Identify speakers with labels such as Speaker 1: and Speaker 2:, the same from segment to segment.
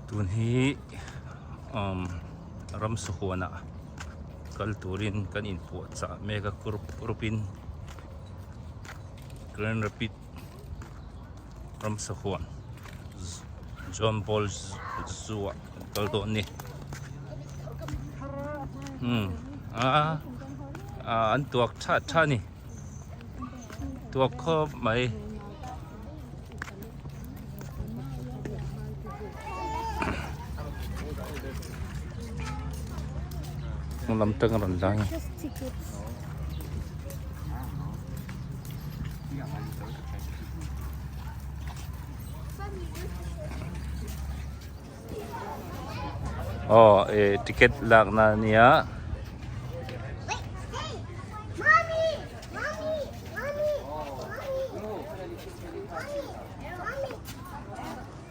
Speaker 1: Tun hi umm ramsa huanah kal turin kan inpuahchah mek a group group in Grand Rapid ramsa huan John Paul Zoo ah kan kal dawn a ni umm aa an tuak tha tha a ni tuak khawp mai. Lam tang a rawn lang a. Aw eh ticket lakna a nia.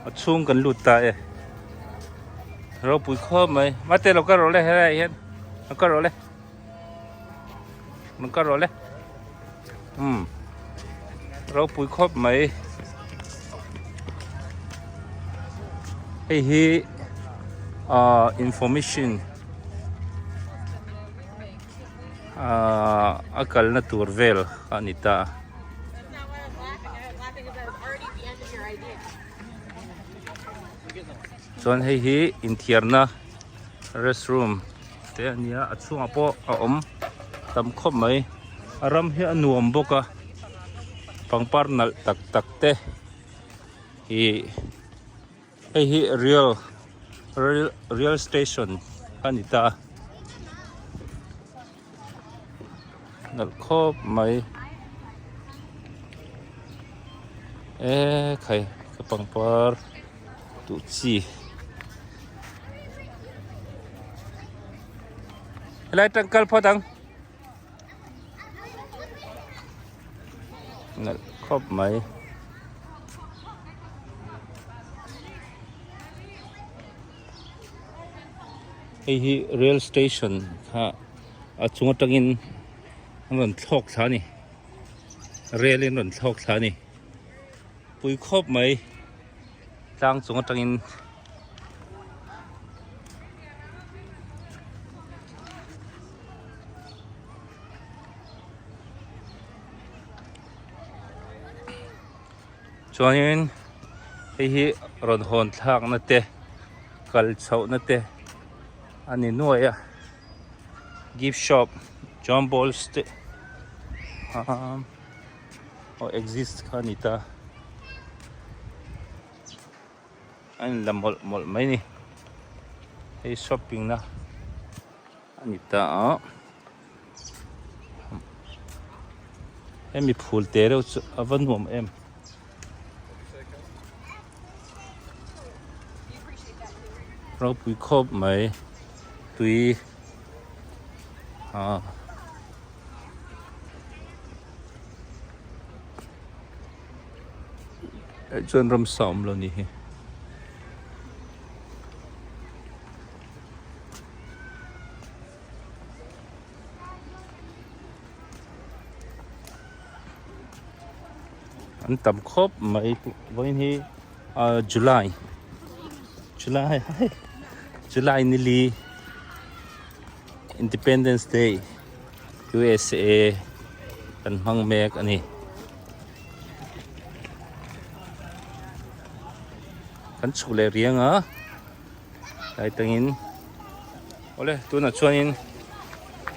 Speaker 1: A chhung kan lut ta e ropui khawp mai mate lo kal rawh le helaiah hian lo kal rawh le lo kal rawh le umm ropui khawp mai hei hi ah information Ahh a kalna tur vel a ni ta. Chuan hei hi inthiarna restroom te a nia a chhungah pawh a awm tam khawp mai a ram hi a nuam bawk a pangpar nalh tak tak te ih Hei hi rail rail rail station a ni ta a nalh khawp mai e khai ka pangpar duh chi helai tang kal phawt ang. Nalh khawp mai. Hei hi rail station kha a chung atangin an rawn thlawk thla a ni rail in rawn thlawk thla a ni pui khawp mai tlang chung atangin. Chuanin hei hi rawn hawn thlakna te kal chhohna te a ni nuai a gift shop John Balls te amm aw exist kha a ni ta. A inla mawlh mawlh mai ni hei shopping na a ni ta a hemi phul te reuh chu a va nuam em. Ropui khawp mai tui ah. Eh chuan ramsa awm lo ni hi. An tam khawp mai vawiin hi ah July July July nili Independence Day USA kan hmang mek a ni. Kan chhuk leh riang a tlai tangin awle tunah chuanin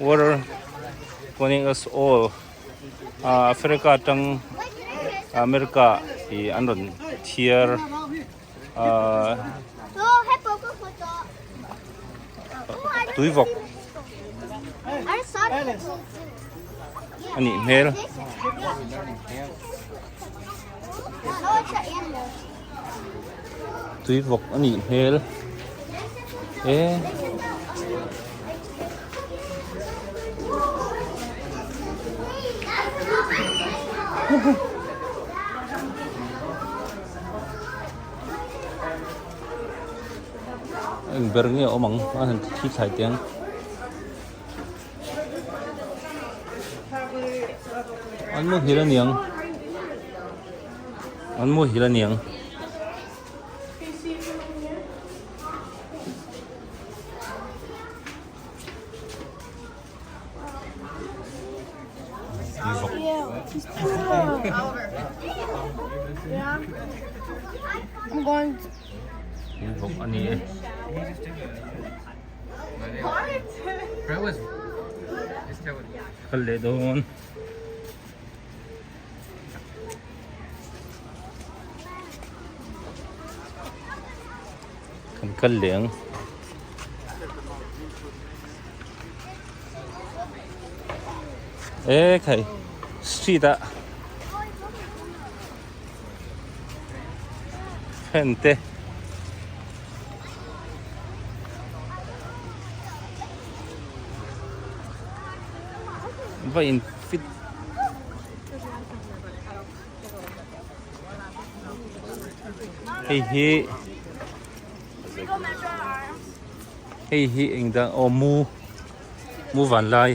Speaker 1: water warning us all ah Africa atang America ih an rawn thiar ah tuivawk a nih hmel. Tuivawk a nih hmel e. Eng ber nge a awm ang a han thi thlai teh ang. An muhil a niang an muhil a niang. Tuivawk. Tuivawk a ni e. Kal leh dawn. Kan kal leh ang. E khai street ah fan te va in fit hei hi hei hi eng dang aw mu mu van lai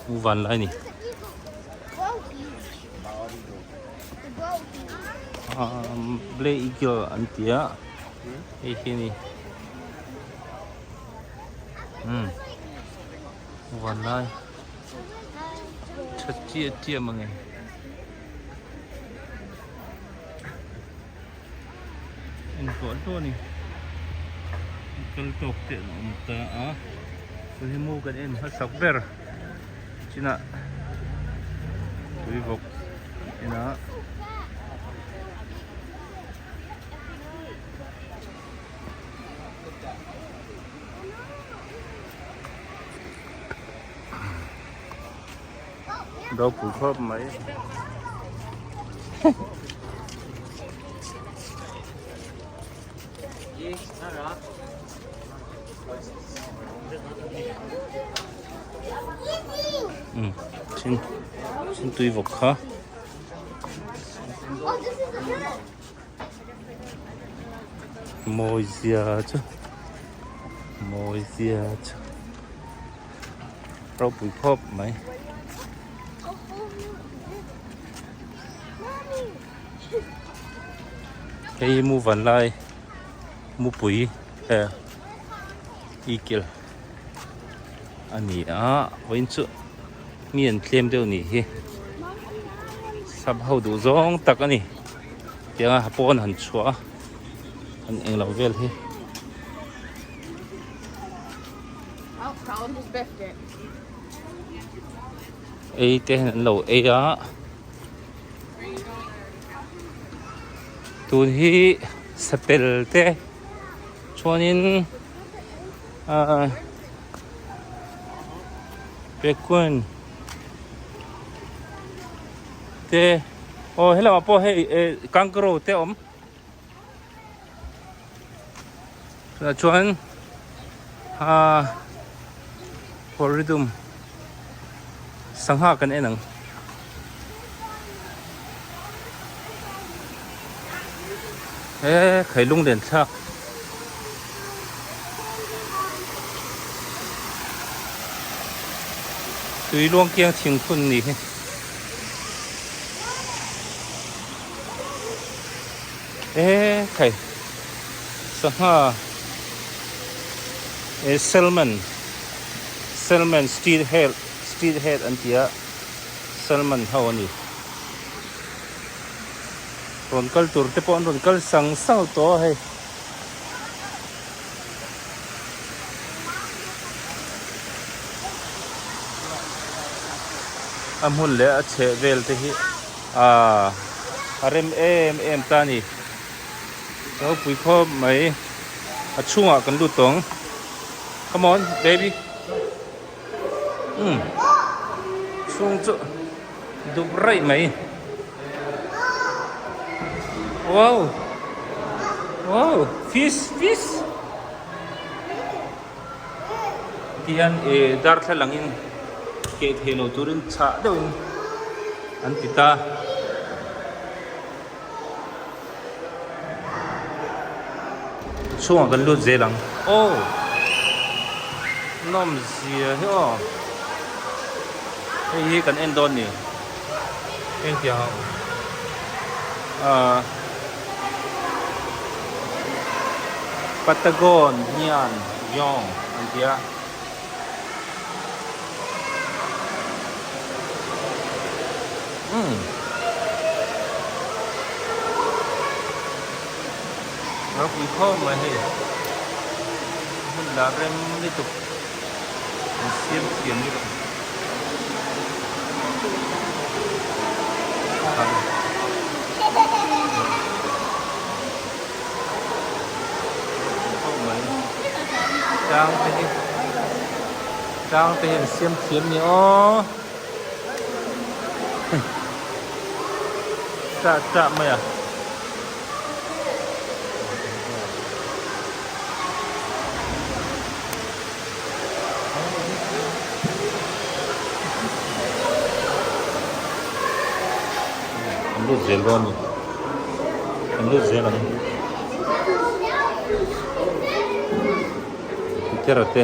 Speaker 1: mu van lai ni Blue eagle an ti a hei hi a ni umm van lai. Tha chiah chiah mange. En hluah hluah a ni. Kal tawk te an awm ta a. Tun hi mu kan en hmasak ber chinah tuivawk an en a. Ropui khawp mai. Um chin chin tui vawk kha. Mawi zia chu mawi zia chu ropui khawp mai. Hei mu van lai mupui e ikil a ni a vawiin chu mi an tlem deuh nih hi sap ho duh zawng tak a ni. Tianga ha pawn han chhuah a an englo vel hi. Ei te hian an lo ei a tun hi sapel te chuanin ahh pekun te aw helamah pawh hei eh kangaroo te a awm tunah chuan ah kawrridum sangha kan en ang he khailung len thlak. Tui luang kiang thingphun ni hi. E khai sangha e salmon salmon steelhead steelhead an ti a salmon ho a ni rawn kal tur te pawh an rawn kal sang sang tawh a hei. A hmun leh a chheh vel te hi aaa a rem em em ta a ni ropui khawp mai a chhungah kan lut tawng come on baby umm chhung chu dup raih mai wow wow fish fish Tihian ih darthlalang in keh thei lo turin chhah deuhin an ti ta. Chhungah kan lut zel ang. Aw! Nawmzia hi aw. Hei hi kan en dawn ni. Engtiang a ah Patagon hian Yong an ti a. Umm. Ropui khawp mai hei. Hmun lah rem lutuk. An siam thiam lutuk. Ropui khawp mai. Tlang te hi tlang te hi an siam thiam ni aw. Chah chah mai a. An lut zel dawn a ni. An lut zel ang. Tera te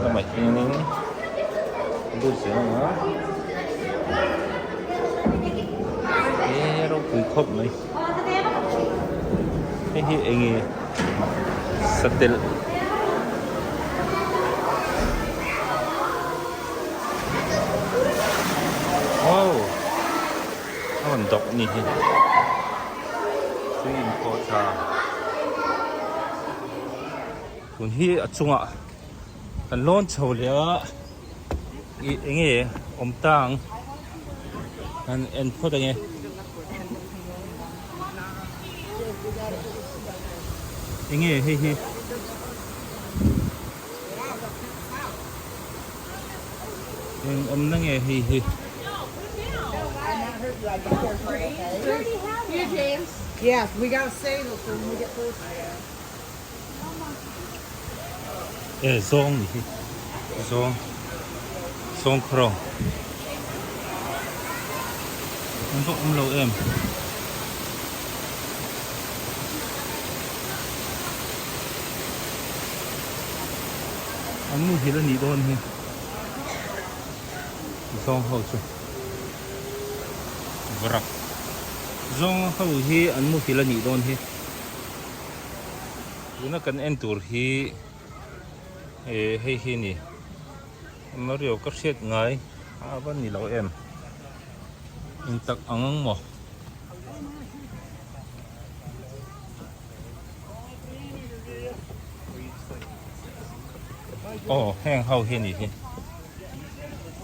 Speaker 1: lamah hianin an lut zel ang a. He ropui khawp mai. Hei hi eng nge satel Wow a rawn dawk a ni hi tui inkhawh tha tun hi a chungah kan lawn chho leh a ih eng nge awm ta ang kan en phawt ang e. Eng nge hei hi eng awmna nge hei hi. E zawng ni hi zawng zawng khawro an va awm lo em an muhil a nih dawn hi zawng ho chu varak zawng ho hi an muhil a nih dawn hi. Tuna kan en tur hi eh hei hi ni Mario ka hriat ngai a va ni lo em in tak ang ang maw aw heng ho hi a ni hi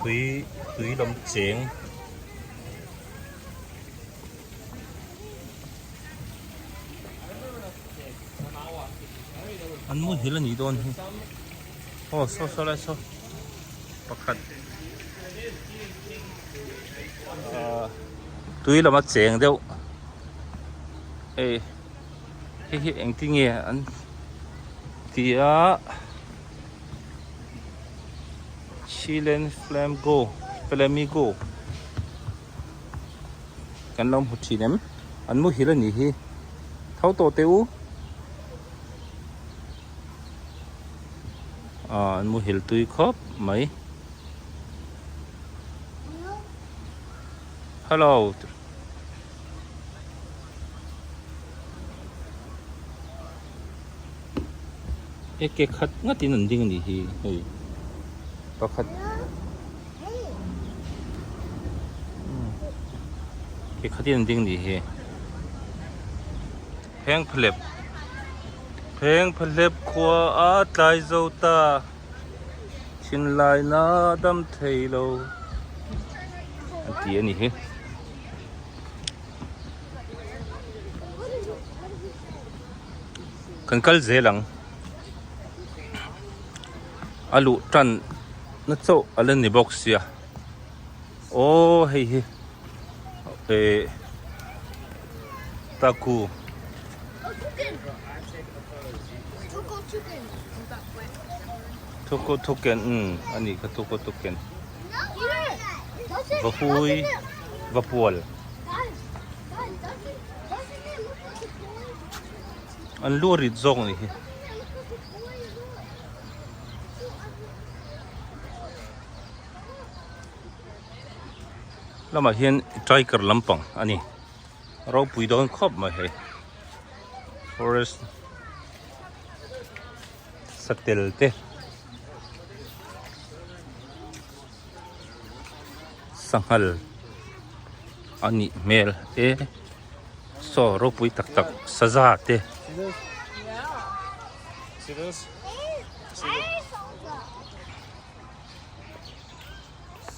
Speaker 1: tui tui lam cheng. An muhil a nih dawn hi aw saw saw lai saw pakhat ahh tui lama cheng deuh hei hei hi engtin nge an ti a Chilean flamingo flamingo. Kan lo hmu thin em? An muhil a nih hi. Tho tawh teh u. Aaa an muhil tui khawp mai. Hello. He ke khat ngatin an ding a nih hi hei pakhat. Ke khatin an ding nih hi. Pheng phalep Pheng phalep khua a tlai zo ta thinlaina dam thei lo an ti a ni hi. Kan kal zel ang a luh tan na chauh a la ni bawk sia aw hei hi eh taku tuku tuken umm a nih kha tuku tuken vahui vapual. An lu a rit zawk a nih hi. Lamah hian tiger lampang a ni. Ropui dawn khawp mai hei. Forest satel te. Sanghal. a nih hmel e saw ropui tak tak saza te.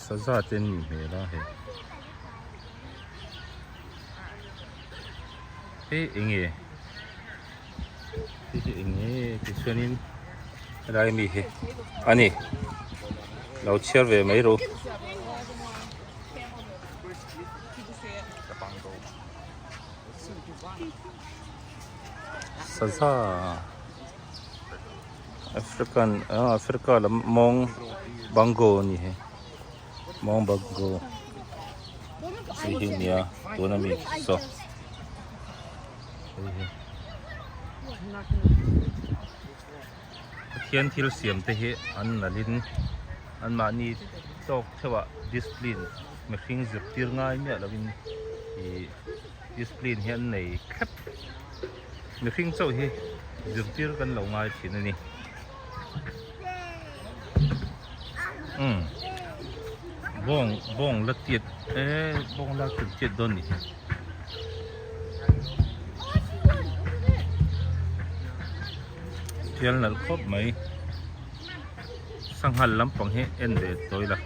Speaker 1: Saza te an nih hmel a hei. Hei eng nge hei hi eng nge tichuanin helai ami hi a ni lo chhiar ve mai rawh u. Saza. African ah Africa lam mawng bongo a ni hei mawng bongo hei hi nia tuna mi saw hei hi Pathian thil siam te hi an nalh in an mahni tawk theuh ah discipline mihring zirtir ngai miah lo in ih discipline hi an nei thlep. Mihring chauh hi zirtir kan lo ngai thin a ni. Umm bawng bawng la tiat eh bawng la tiat tiat dawn ni hi. Thial nalh khawp mai sanghal lampang hi en ve tawi la.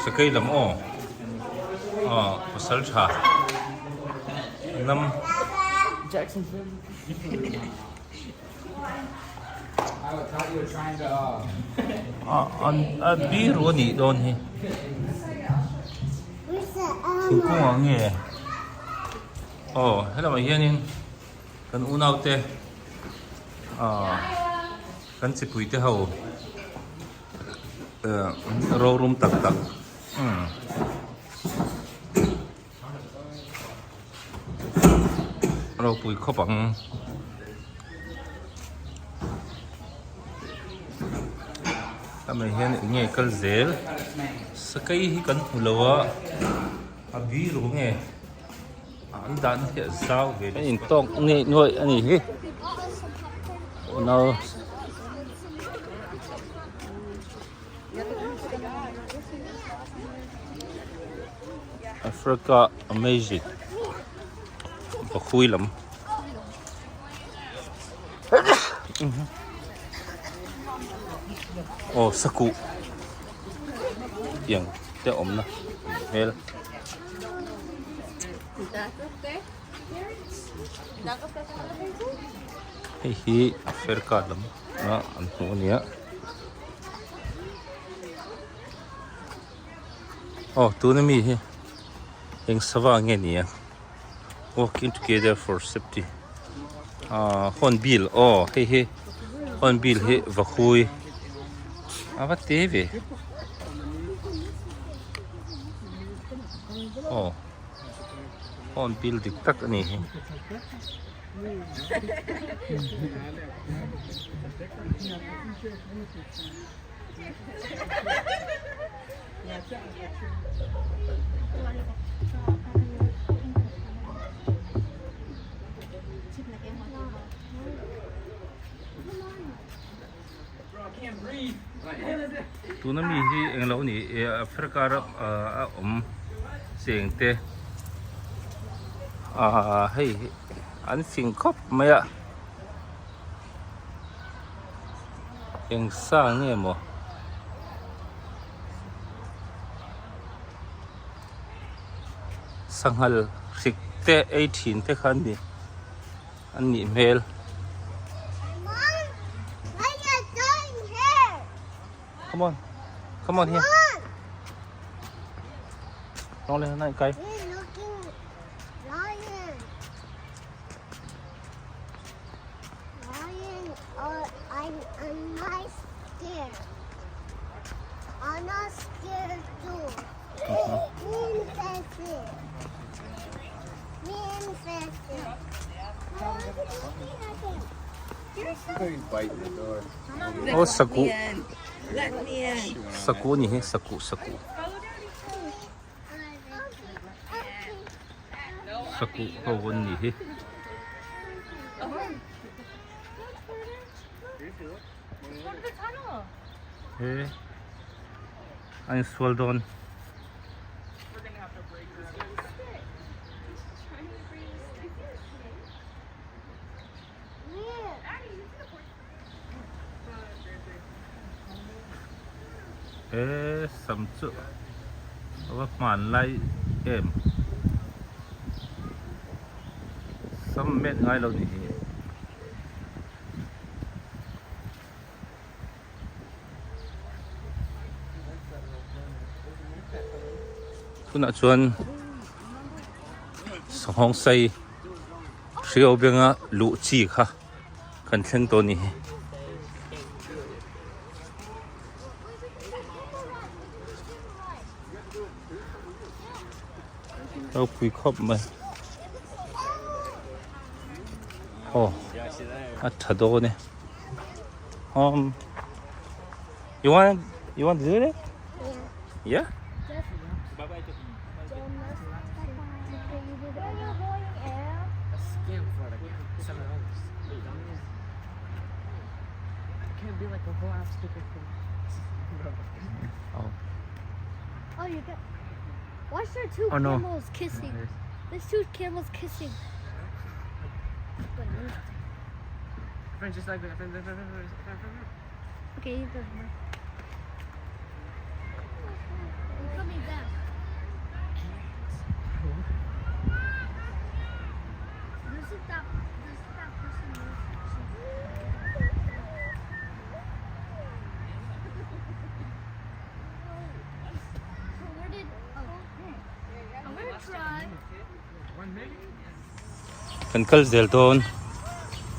Speaker 1: Sakei lam aw aw pasal tha nam a biru a nih dawn hi thingkung ah nge aw helamah hianin kan unaute ah kan chipui te ho. Rorum tak tak ropui khawp ang. Hemi hian eng nge kal zel sakei hi kan hmu lo a a biru nge an dahna hi a zau ve a intawk ngei nuaih a ni hi unau. Africa amazing pakhui lam aw sakuh tiang te a awmna hmel. Hei hi Africa lam a an hmuh a nia aw tuna mi hi eng sava nge ni a walking together for safety ah hornbill aw hei hi hornbill hi vakhui a va te ve aw hornbill dik tak a ni hi. Tuna mi hi englo a ni Africa ram a awm cheng te ah hei an fing khawp mai a eng sa nge maw sanghal hrik te ei thin te kha an ni. An nih hmel. Come on. Come on here. Long lên này cây. Aw sakuh sakuh a ni hi sakuh sakuh sakuh ho an ni hi. He a insual dawn. He sam chu a va hmanlai em sam met ngai lo ni hi. Tunah chuan sanghawng sei hriau benga luh chi kha kan thleng tawh a ni hi. Ropui khawp mai aw a tha dawn e um you want you want to do it yeah
Speaker 2: Oh no. Camels kissing. There's two camels kissing. Okay, you go. We're coming back. Doesn't that doesn't that person know So where did oh I'm gonna try.
Speaker 1: Kan kal zel dawn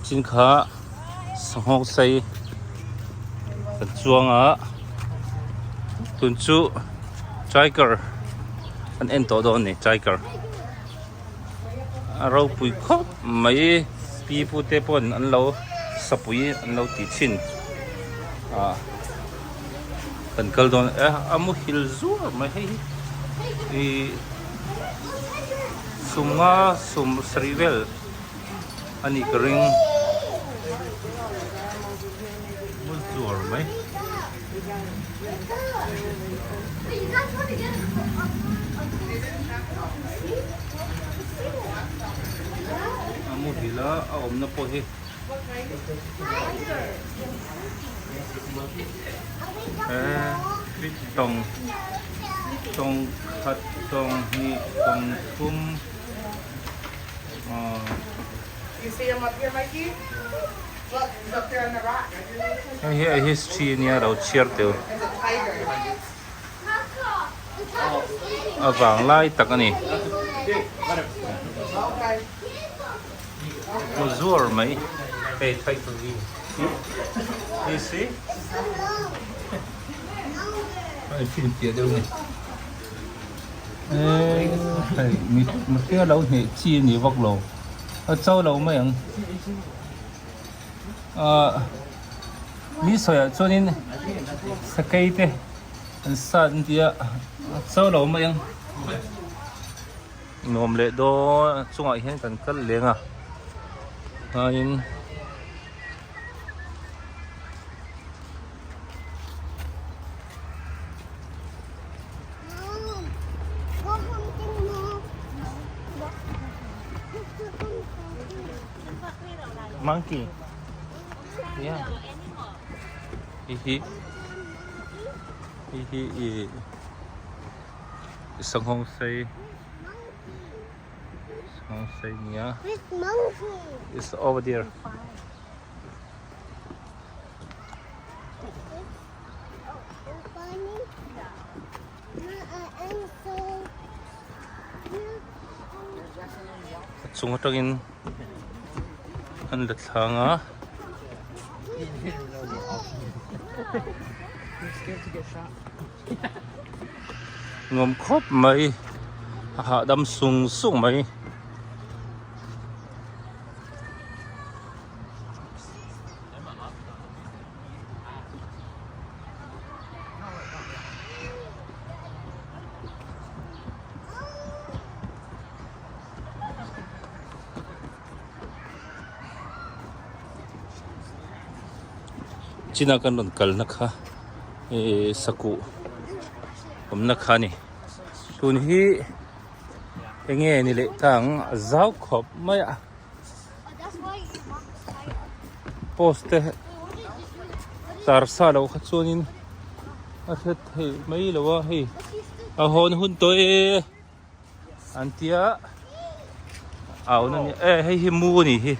Speaker 1: chin kha sanghawk sei kan chuang a tun chu tiger an en tawh dawn a ni tiger a ropui khawp mai pi pu te pawhin an lo sapui an lo ti thin ah kan kal dawn a a muhil zuar mai hei hi ih sumnga sum sarih vel a nih ka ring mu zuar mai. A muhil a a awmna pawh hi tawng tawng khat tawng hnih tawng thum ahh hei hi a history ania lo chhiar teu a vang lai tak a ni hmu zuar mai hei you see a infinfiah deuh a ni hei mihring a lo hneh chi a ni vak lo a cho lo mai ang ahh mi sawiah chuanin sakei te an sat an ti a a cho lo mai ang nuam leh dawn a chungah hian kan kal leng a chuanin. Monkey. Yeah. Hi hi. Hi hi i sanghawng sei. Sanghawng sei nia. It's over there. A chung atangin an la thlang a. Nuam khawp mai a hahdam sung sung mai. China kan rawn kalna kha ih sakuh awmna kha a ni tun hi eng nge ni leh ta ang a zau khawp mai a. Post te tar sa loh kha chuanin. A hret theih mai lo a hei a hawn hun tawh e an tia a awn a ni e hei hi mu a nih hi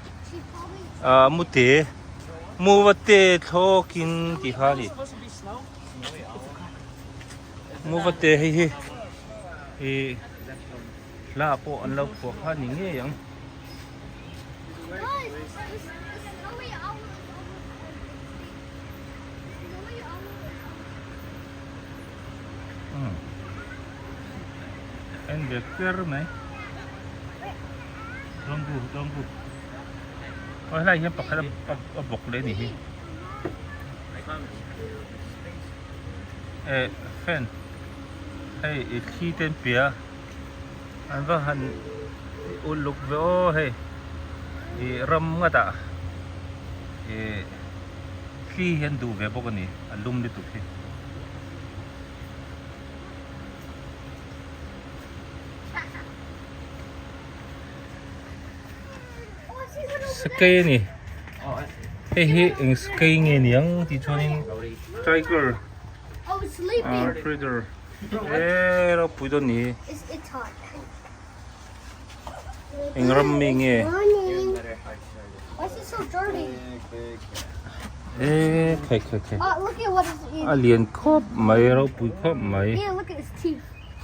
Speaker 1: ah mu te mu va te thlawk in tih kha a ni mu va te hei hi ih hla pawh an lo phuah kha a ni ngei ang. En ve per mai dawngbu dawngbu aw helai hian pakhat a bawk leh a nih hi eh fan hei i thli te an pe a an va han uluk ve aw hei ih ram ngat ah ih thli hi an duh ve bawk a ni a lum lutuk hi. Sakei a ni hei hi eng sakei nge niang tih chuanin tiger ah predator eee ropui dawn ni eng ram mi nge eee khai khai khai a lian khawp mai ropui khawp mai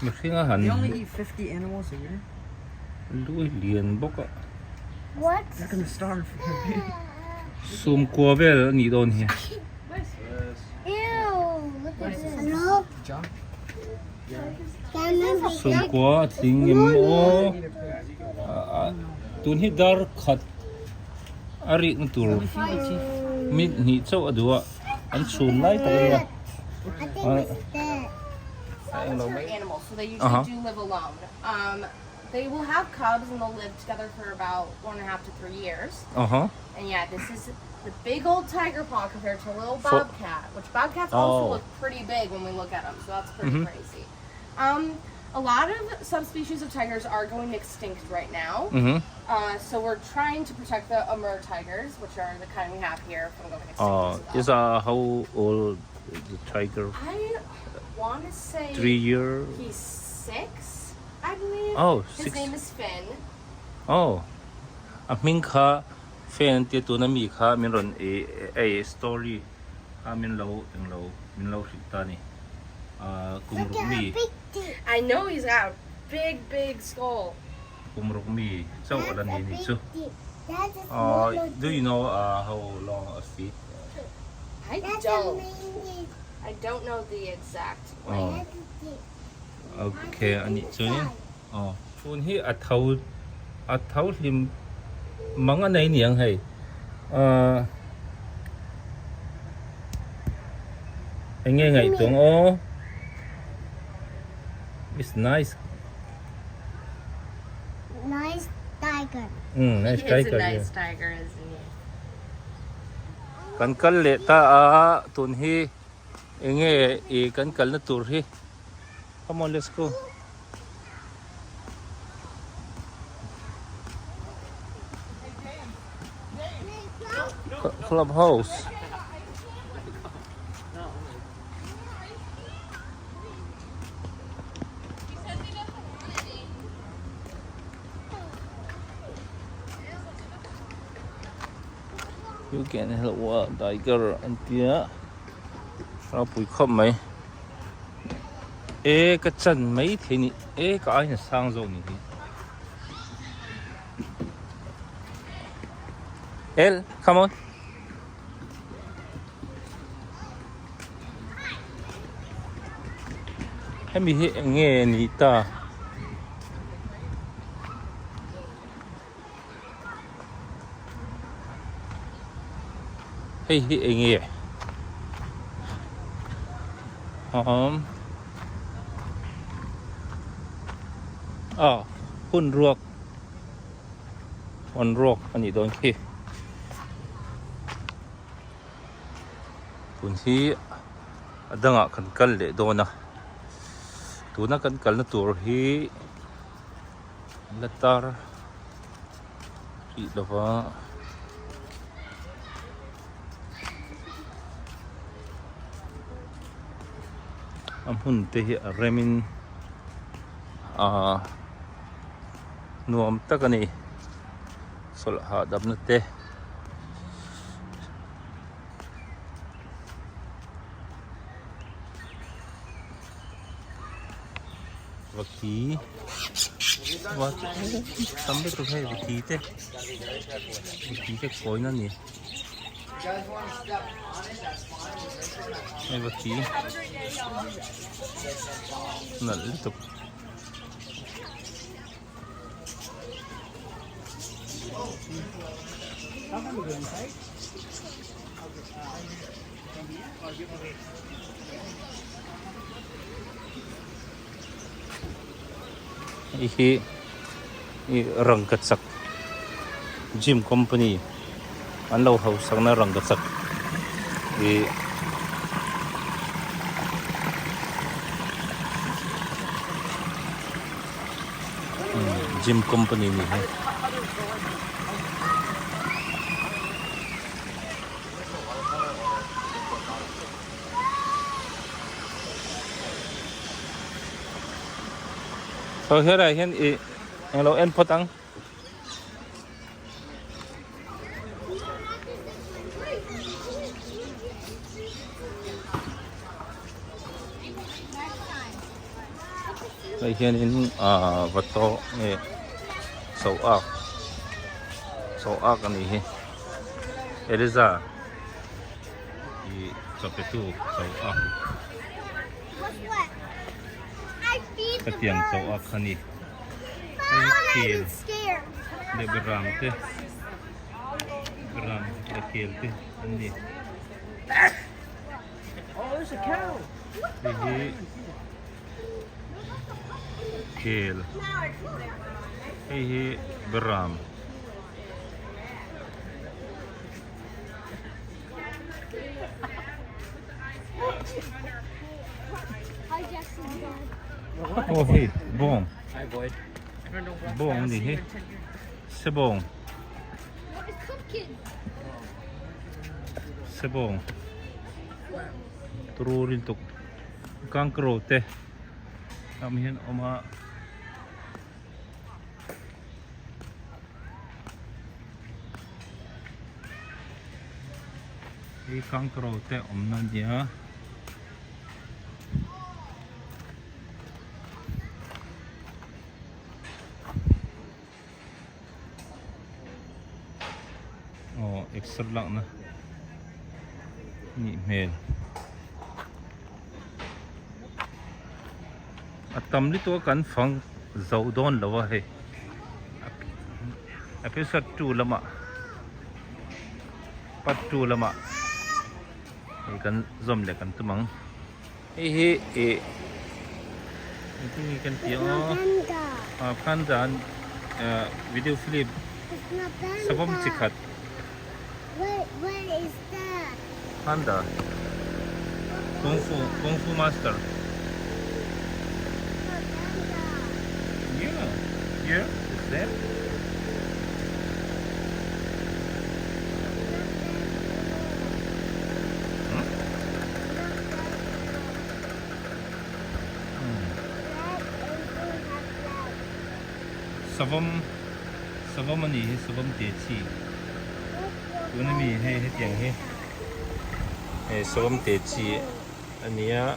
Speaker 1: mihring a han lui lian bawk a sumkua vel a nih dawn hi. Sumkua a tling em aw tun hi dar khat a rihna tur minute hnih chauh a duh a an chhun lai tak a nia.
Speaker 3: pretty big when we look at them, so that's pretty mm -hmm. crazy. Um, a lot of subspecies of tigers are going extinct right now. Mm -hmm. uh, so we're trying to protect the Amur tigers, which are the kind we have here from going extinct.
Speaker 1: Uh, well. Is uh, how old the tiger?
Speaker 3: I want to say
Speaker 1: three year.
Speaker 3: He's six, I believe.
Speaker 1: Oh,
Speaker 3: His
Speaker 1: six.
Speaker 3: name is Finn.
Speaker 1: Oh, a hming kha Finn an tia tuna mi kha min rawn ei story. kha min lo englo min lo hrilh ta a ni ahh kum ruk mi
Speaker 3: I know he's got a big big skull.
Speaker 1: Kum ruk mi chauh a la ni ni chu ahh do you know how long a feet?
Speaker 3: I don't I don't know the exact length.
Speaker 1: Okay a nih chuanin aw phone hi a tho a tho hlim mang a nei niang hei ahh eng nge ngaihtuah ang aw it's nice
Speaker 2: Nice tiger.
Speaker 1: Um nice
Speaker 3: He is a
Speaker 1: tiger
Speaker 3: nice tiger isn't he?
Speaker 1: Kan kal leh ta a tun hi Eng nge i kan kalna tur hi come on let's go club house you can help a tiger an tia. Ropui khawp mai e ka chan mai thei ni e ka aina sang zawk ni hi El come on hemi hi eng nge ni ta Hei hi eng nge awm aw hun ruak hawn ruak a nih dawn khi tun hi a dangah kan kal leh dawn a tuna kan kalna tur hi. La tar rih lo va. A hmun te hi a rem in ahh nuam tak a ni chawlh hahdamna te. Vaki va tam lutuk hei vaki te vaki te kawina a ni hei vaki nalh lutuk. Hei hi ih rangkachak gym company an lo hausakna rangkachak ih gym company a ni hi. Saw helaiah hian ih englo en phawt ang. Hei hianin ahh va tawh nge so ak so ak a nih hi Eliza ih chaw pe tu so ak hetiang chaw ak kha a ni hei kel leh beram te beram leh kel te an ni. Hei hi kel hei hi beram. Aw hei bawng bawng a ni hi sebawng. Sebawng turu rin tuk kangkro te tam hian a awm a. Hei kangkro te awmna a nia. Aw exer lakna nih hmel a tam lutuk a kan fang zo dawn lo a hei episode 2 lamah part 2 lamah hei kan zawm leh kan tum ang. Hei hi ih engtin nge kan tih ang aw ah panda ah video film savawm chi khat panda kung fu kung fu master yeah yeah it's there. Savawm savawm a nih hi savawm tih chi tuna mi hei hetiang hi hei savawm tih chi a ni a.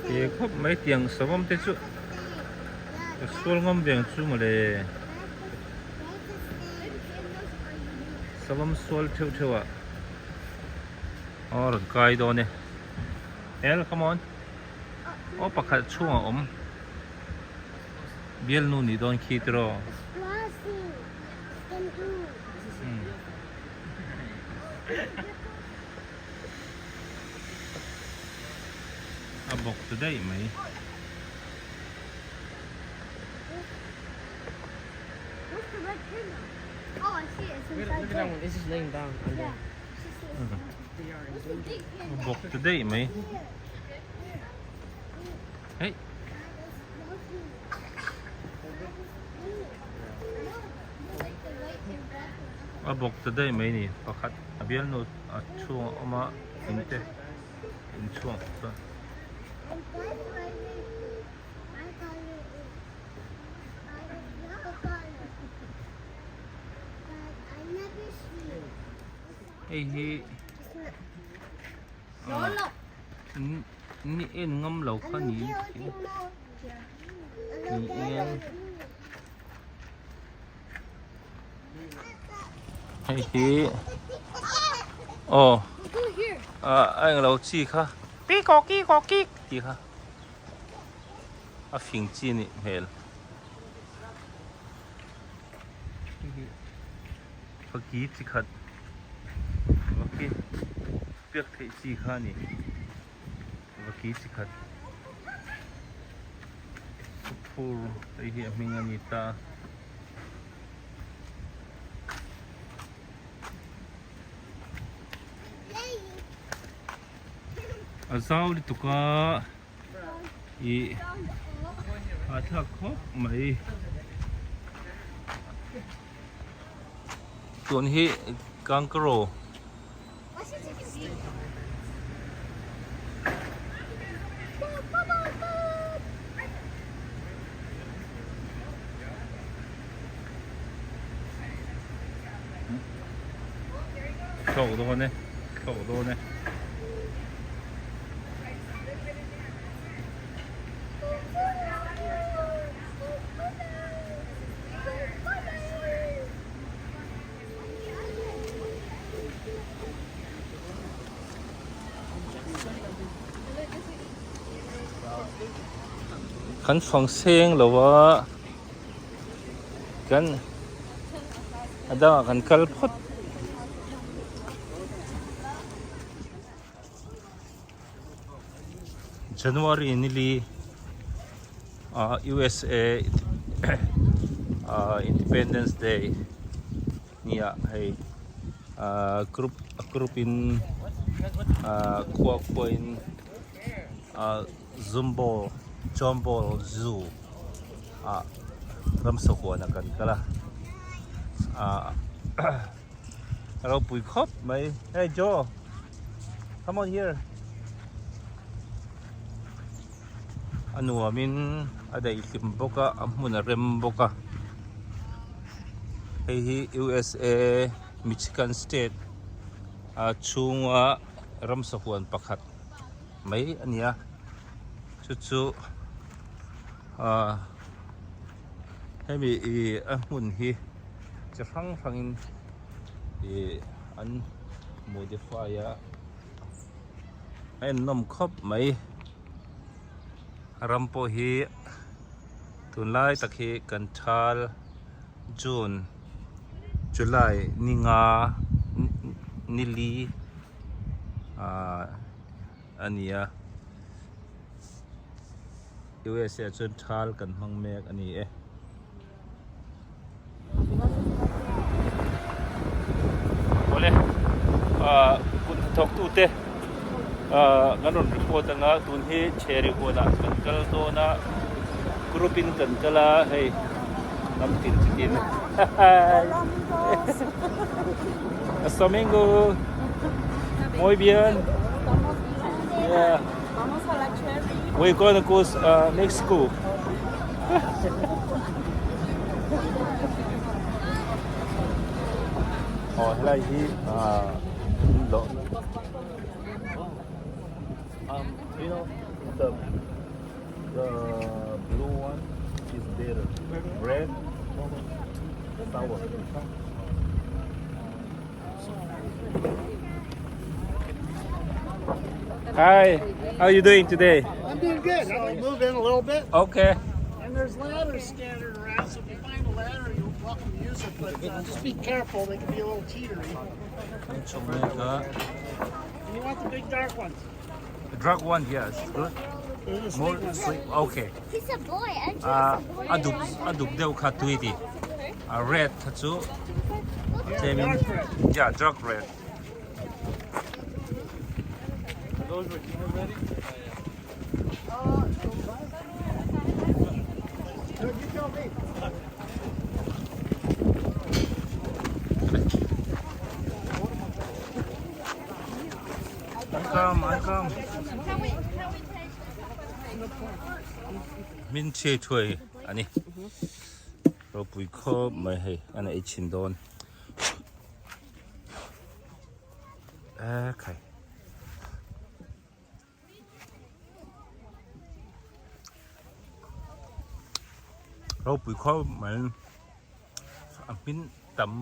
Speaker 1: Te khawp mai tiang savawm te chu ka sual ngam veng chu mawle savawm sual theuh theuh ah aw rawn kai dawn e el come on aw pakhat chhungah a awm bialnu nih dawn khi tiraw. A bawk ta daih mai. A bawk ta daih mai. Hei. A bawk ta daih mai ni pakhat a bialnu a chhung a awm a in te inchhung chuan. Hei hi ni en ngam lo kha ni niin hei hi aw a englo chi kha tih kha a fing chi a nih hmel. Vaki chi khat vaki piak theih chi kha a ni vaki chi khat phur hei hi a hming a ni ta a zau lutuk a ih hahthlak khawp mai. Tun hi kangaroo thlawk dawn e thlawk dawn e. Kan fang seng lo a kan a dangah kan kal phawt. January nili ah USA ah Independence Day nia hei ah group a group in ah khua khua in ah Zumbo Jombol Zoo ah ramsa huan ah kan kal a ah a ropui khawp mai hey Joe. Come on here. A nuamin a daihlim bawk a, a hmun a rem bawk a. Hei hi USA Michigan state a chhunga ramsa huan pakhat mai a ni a. Chu chu ah hemi ih a hmun hi chi hrang hrangin ih an modify a a ennawm khawp mai ram pawh hi tunlai tak hi kan thal June July ni nga ni li ah a ni a USA ah chuan thal kan hmang mek a ni e. Awle ah kut hnathawk tute ah kan rawn report anga tun hi chheri huanah kan kal dawn a group in kan kal a hei lam tin chi tin Hasta domingo muy bien yeah we're gonna go uh, next school Aw helai hi ah lawh um you know the the blue one is better red sour Hi, how are you doing today?
Speaker 4: I'm doing good. I'll move in a little bit.
Speaker 1: Okay.
Speaker 4: And there's ladders scattered around, so if you find a ladder, you're welcome to use it. But uh, just be careful; they can be a little teetery. And you want the big dark ones.
Speaker 1: The dark one, yes. Good.
Speaker 4: They're the
Speaker 1: More
Speaker 4: sweet ones.
Speaker 1: sweet. Okay.
Speaker 2: He's a boy. Andrew
Speaker 1: Uh,
Speaker 2: is a boy.
Speaker 1: a dup a dup deuh kha tui ti. A red kha chu
Speaker 4: Yeah, dark red.
Speaker 1: Yeah, dark red. come I come Min chhe thuai ani ropui khawp mai hei an ei chhin dawn e khai. Ropui khawp mai a hmin tam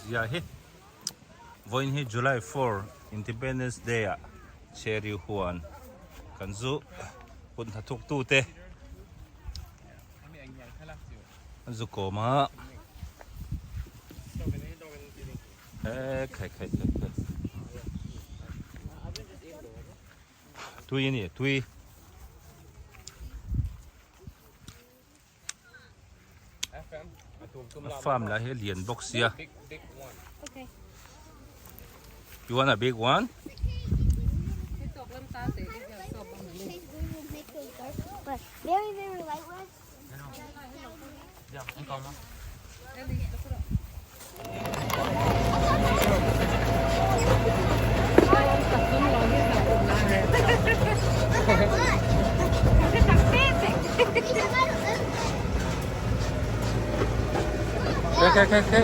Speaker 1: zia hi vawiin hi July 4 Independence Day ah cherry huan kan zu kut hnathawk tu te an zu kawm a e khai khai khai khai tui a ni tui. A farm lah hi a lian bawk sia you want a big one Khe khe khe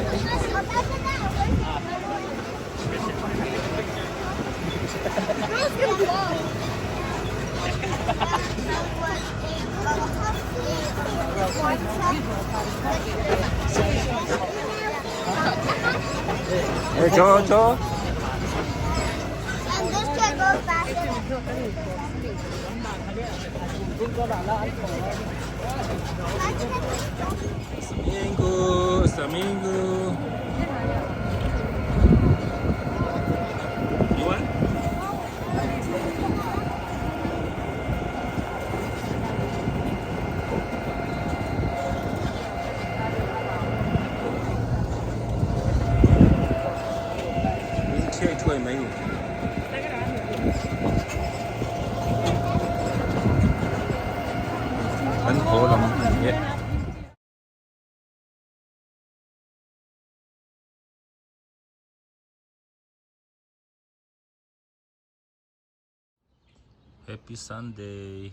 Speaker 1: Hey, cho cho. Samingu, Samingu. You want? Min chhiai thuai mai ni. Kan haw lam a ni e. Happy Sunday.